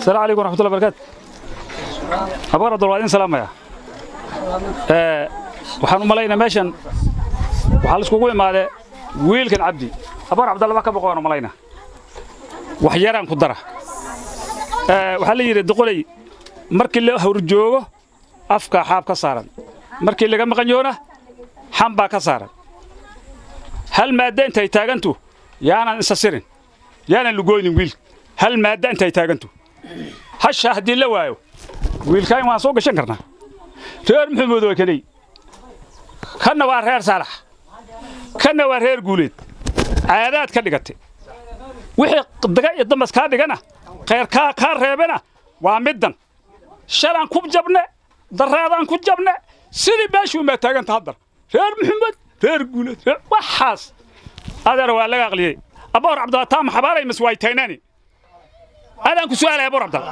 Asalaamu calaykum waraxmatullahi barakaatu. Abuur Cabdul waa idin salaamaya. Waxaan u malaynaa meeshan waxaa la iskugu imaadee wiilkan Cabdi Abuur Cabdalla wax ka boqo waan u malaynaa. Wax yaraan ku dara. Waxaa la yidhi doqoley markii la hawrjoogo afka xaab ka saaran, markii laga maqanyoona xam baa ka saaran. Hal maadda intay taagantu yaanan isa sirin, yaanan lugoynin wiil. Hal maadda intay taagantu hasha haddii la waayo wiilkaan waan soo gashan karnaa. Reer Maxamuud waa kanay, kanna waa reer Saalax, kanna waa reer Guuleed. Caadaad ka dhigatay wixii daga iyo dambas kaa dhigana khayr kaa reebana waa middan. Shalaan ku jabne, daraadaan ku jabne, sidii meeshuu maa taaganta haddana reer Maxamed, reer Guuleed, waxaas adeer waa laga aqliyey. Aboor Cabdalla taama xabaalay mas waay taagnaani. Adaan ku su'aalaya Aboor Cabdalla,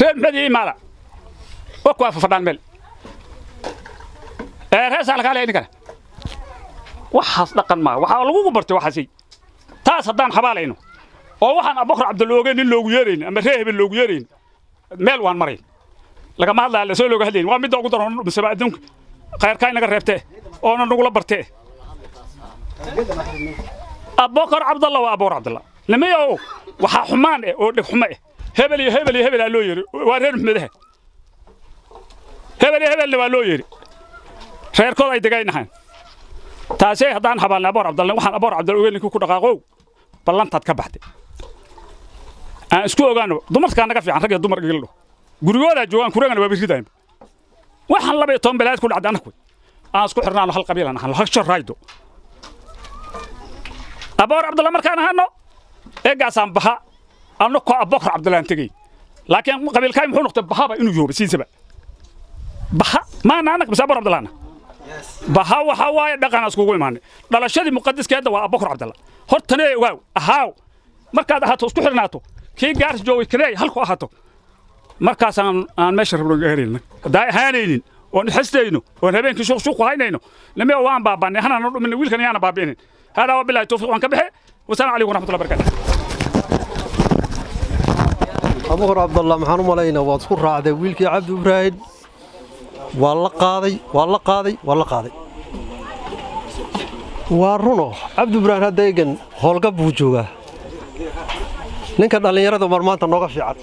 reer Maxamed iyo imaala waa kuwaa fadhaan meel reer Saalax kaa leeyahay ninkana. Waxaas dhaqan maa, waxaa lagugu bartay waxaasi. Taas haddaan xabaalayno oo waxaan Abubakar Cabdulla ogeyn nin loogu yeerayn ama reer hebel loogu yeerayn meel waan marayn lagama hadlaya, lasoo looga hadlayn. Waa midda ugu daran misaba adduunka khayrkaa inaga reebtee oona nagula bartee. Abubakar Cabdalla waa Abuur Cabdalla. Nimayow, waxaa xumaan eh oo dheg xumo eh hebel iyo hebel iyo hebel aa loo yeeri, waa reer Maxmedaha. Hebel iyo hebelna waa loo yeeri, reerkood ay degaynahayn. Taasee haddaan xabaalnay Aboor Cabdalla, waxaan Aboor Cabdalla ogeyn ninkii ku dhaqaaqow ballantaad ka baxday. Aan isku ogaano dumarkaa naga fiican, rag iyo dumar igildho gurigoodaa joogaan kuragana waa biridayn. Waxaan 12 balaad ku dhacday annagu aan isku xirnaano hal qabiil aan ahaano, hal shar raaydo Aboor Cabdalla markaan ahaano eegaasaan baha annakoo Abubakar Cabdallaan tegey. Laakiin qabiilkaay muxuu noqday bahaba inuu yoobay siisaba baha maana annaga mise Aboor Cabdallaana baha. Waxa waaye dhaqan iskugu imaanay dhalashadii muqadaskeeda waa Abubakar Cabdalla. Hortanee ogaaw ahaaw markaad ahaato isku xirnaato kii gaaris joogay kaneey halku ahaato markaasaan aan meesha rabno gaarayna. Haddaa ahaanaynin oon xistayno oon habeenkii shuq shuq ku haynayno lama waan baabanay hana dhumin wiilkan yaana baabi'inin. Hada wabillahi tawfiiq, waan ka baxe. Wasalaamu calaykum waraxmatullahi barakatuh. Abuukar Cabdallah maxaan u malaynaa waad isku raacday wiilkii Cabdi Ibraahim. Waa la qaaday, waa la qaaday, waa la qaaday, waa runo. Cabdi Ibraahim hadda egan howlgab buu joogaa. Ninka dhallinyarada mar maanta nooga fiican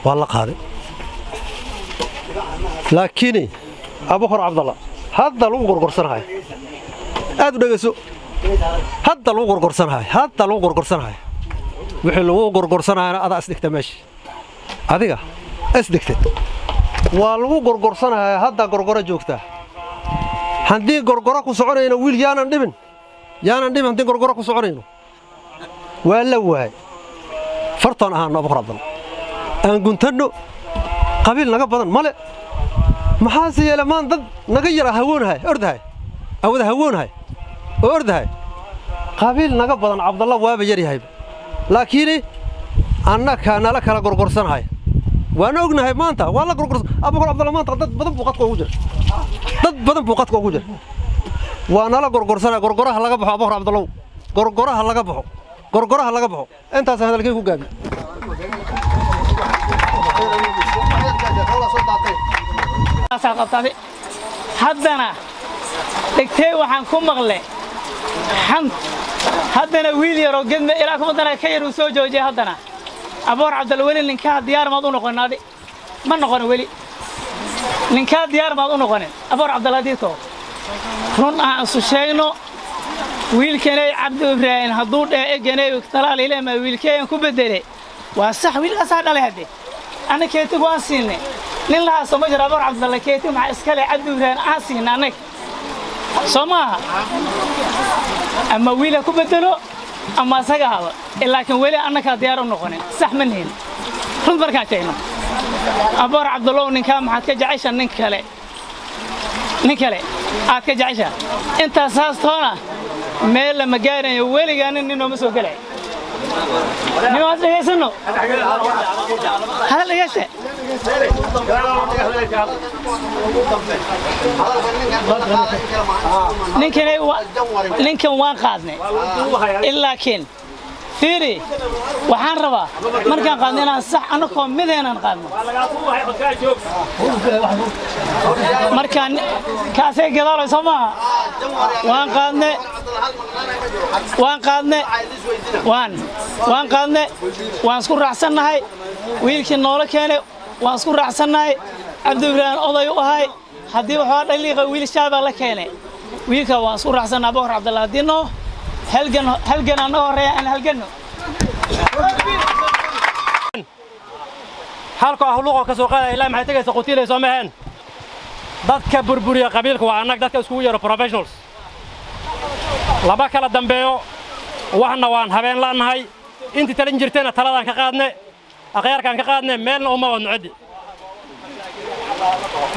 waa la qaaday, laakiin Abuukar Cabdallah hadda lagu gorgorsanahay. Aad u dhegeyso, hadda lagu gorgorsanahay, hadda lagu gorgorsanahay. Wixii lagu gorgorsanayana adaa isdhigta meesha, adiga isdhigtay. Waa lagu gorgorsanaya hadda, gorgoro joogtaa. Haddii gorgoro ku soconayno wiil yaanan dhibin, yaanan dhibin. Haddii gorgoro ku soconayno waa la waayay. Fartoon ahaano Abuukar Cabdalla aan guntanno, qabiil naga badan male. Maxaase yeele maan dad naga yara hawoonahay ordahay awada hawoonahay oo ordahay. Qabiil naga badan Cabdalla waaba yaryahayba, laakiin annaka nala kala gorgorsanahay. Waan ognahay maanta waa la gorgorsan. Abuukar Cabdalla maanta dad badan buu qadka ugu jira, dad badan buu qadka ugu jira. Waa nala gorgorsanaya. Gorgoraha laga baxo Abuukar Cabdallow, gorgoraha laga baxo, gorgoraha laga baxo. Intaasaan hadalkay ku gaabi. Qabtay haddana dhegtee waxaan ku maqlay xant. Haddana wiil yaroo gedme ilaa kumadana ka yar uu soo joojiyay. Haddana Aboor Cabdalla weli ninkaa diyaar maad u noqonin? Adi ma noqonin weli ninkaa diyaar maad u noqonin Aboor Cabdalla diito. Run aan isu sheegno, wiilkanay Cabdi Ibraahim hadduu dheh eganay talaal ilema wiilkeeyan ku bedele waa sax. Wiilkaasaa dhalay hadde anna keetig waan siinay nin lahaa soo ma jiro. Aboor Cabdalla keetig maxaa iskale Cabdi Ibraahim aan siinay annaga soo maaha. Ama wiila ku bedelo ama asaga haba, laakiin weli annagaa diyaar u noqonin. Sax ma nihin run markaan sheegno. Aboor Cabdallow, ninkaa maxaad ka jecesha? Nin kale, nin kale aad ka jecesha intaas haastoona meel lama gaarayo. Weligaa nin nooma soo gelay. Nin waad dhegaysano, hadal dhegayste. Ninkan waan qaadnay, laakiin Fiiri, waxaan rabaa markaan qaadno inaan sax annakoo mideenaan qaadno. Markaan kaasay gadaaloy soo maaha, waan qaadne, waan qaadne, waan qaadne, waan isku raacsannahay. Wiilkii noola keenay waan isku raacsannahay. Cabdi Ibraahim oday u ahay, haddii waxaa dhaliiqa wiil shaabaa la keenay, wiilka waan isku raacsannahay. Abubakar Cabdalla haddii noo halgan, halgan annaga horreeya aan halganno. Halka ahluqo ka soo qaadaya ilaa maxay tagaysa qutiilay soo maheen. Dadka burburiya qabiilka waa annaga, dadka iskugu yeero professionals lama kala dambeeyo. Waxna waan habeen la'nahay, intii talin jirtayna taladaan ka qaadne, akhyaarkaan ka qaadne, meelna uma wadno. Ciddi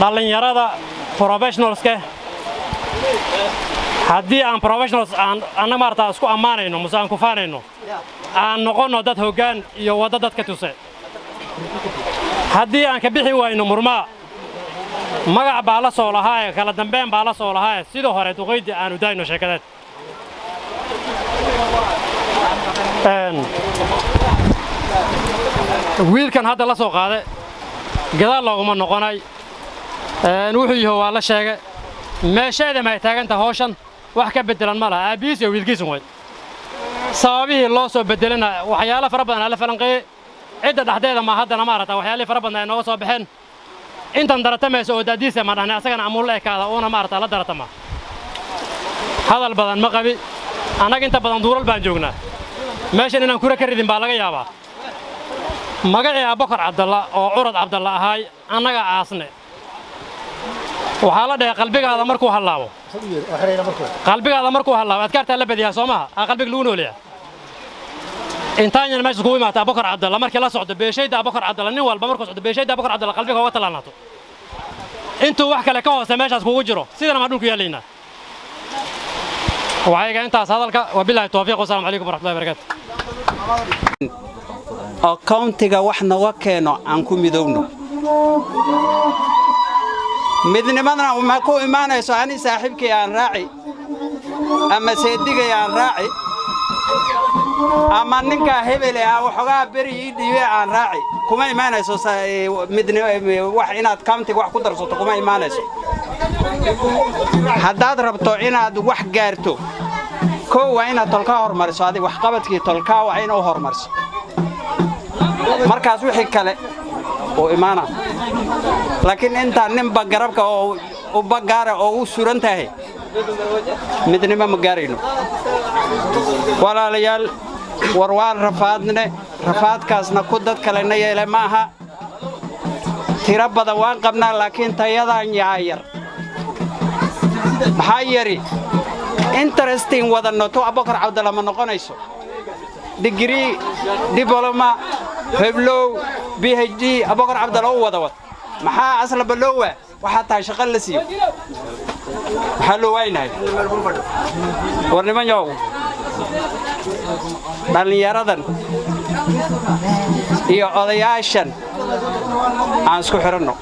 dhallinyarada professionalska, haddii aan professionals aan annaga maarata isku ammaanayno muse aan kufaanayno, aan noqonno dad hoggaan iyo waddo dadka tuse. Haddii aan ka bixi wayno murmaa, magac baa la soo lahaaye, kala dambeyn baa la soo lahaaye, sidoo hore duqaydii aanu daayno sheekadeed. Wiilkan hadda la soo qaade gadaal looguma noqonay, wuxuu yaho waa la sheegay, meesheeda ma ay taagantaha hawshan wax ka beddelan ma laha. Aabbihiis iyo wiilkiisun way sababihii loo soo beddelana waxyaalo fara badan aa la falanqeeyey cidda dhexdeeda, ma haddana maarata waxyaalihii fara badan ay nooga soo baxeen. Intan daratamaysa oo daadiisa ma dhahnay, asagana amuulla ekaada uuna maarata la daratama. Hadal badan ma qabi, annaga inta badan duural baan joognaa, meeshan inaan kura ka ridin baa laga yaabaa. Magacii Abubakar Cabdalla oo Curad Cabdalla ahaay annaga aasne, waxaa la dhahay qalbigaada markuu hallaabo, qalbigaada markuu hallaabo adkaartaa la badiyaa soo maha, aa qalbiga lagu nooliyaa. Intaanyan meesha kugu imaata Abubakar Cabdalla markii la socdo beeshayda Abubakar Cabdalla, nin walba markuu socdo beeshayda Abubakar Cabdalla qalbiga uga tallaalnaato, intuu wax kale ka hoose meeshaas kugu jiro sidana maa dhulku yaalaynaa. Waxayga intaas hadalka, wabilaahi tawfiiq, wasalaamu calaykum waraxmatullahi wabarakaatu. Oo countiga wax nooga keeno aan ku midowno. Midnimadana ma ku imaanayso ani saaxiibkay aan raaci ama seedigay aan raaci ama ninkaa hebele ah waxoogaa beri ii dhiibe aan raaci, kuma imaanayso midnimo. Wax inaad countiga wax ku darsato kuma imaanayso. Haddaad rabto inaad wax gaarto, kow waa inaad tolkaa hormariso. Adig waxqabadkii tolkaa waa ina u hormariso, markaas wixii kale uu imaana. Laakiin intaan ninba garabka oo uba gaara oo u suran tahay, midnimo ma gaarayno. Walaalayaal, war waan rafaadne, rafaadkaasna ku dad kalena yeele ma aha. Tiro badan waan qabnaa, laakiin tayadaan yaa yar. Maxaa yari interesting wadanno tu Abubakar Cabdalla ma noqonayso. Digrii, dibloma, heblow, PhD, Abubakar Cabdalla u wada wad, maxaa aslaba loo waa? Waxaa tahay shaqo la siiyo, maxaa loo waaynahay? War niman yow, dhallinyaradan iyo odayaashan aan isku xidhanno,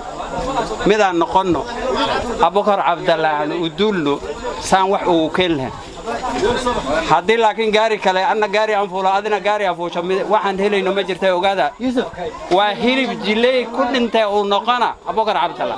midaan noqonno, Abubakar Cabdalla aan u duulno saan wax ugu keen lahayn. Haddii laakiin gaari kale anna gaari aan fuulo, adina gaari aan fuusho, waxaan helayno ma jirta. Ogaada, waa hilib jiley ku dhintay uu noqona Abubakar Cabdalla.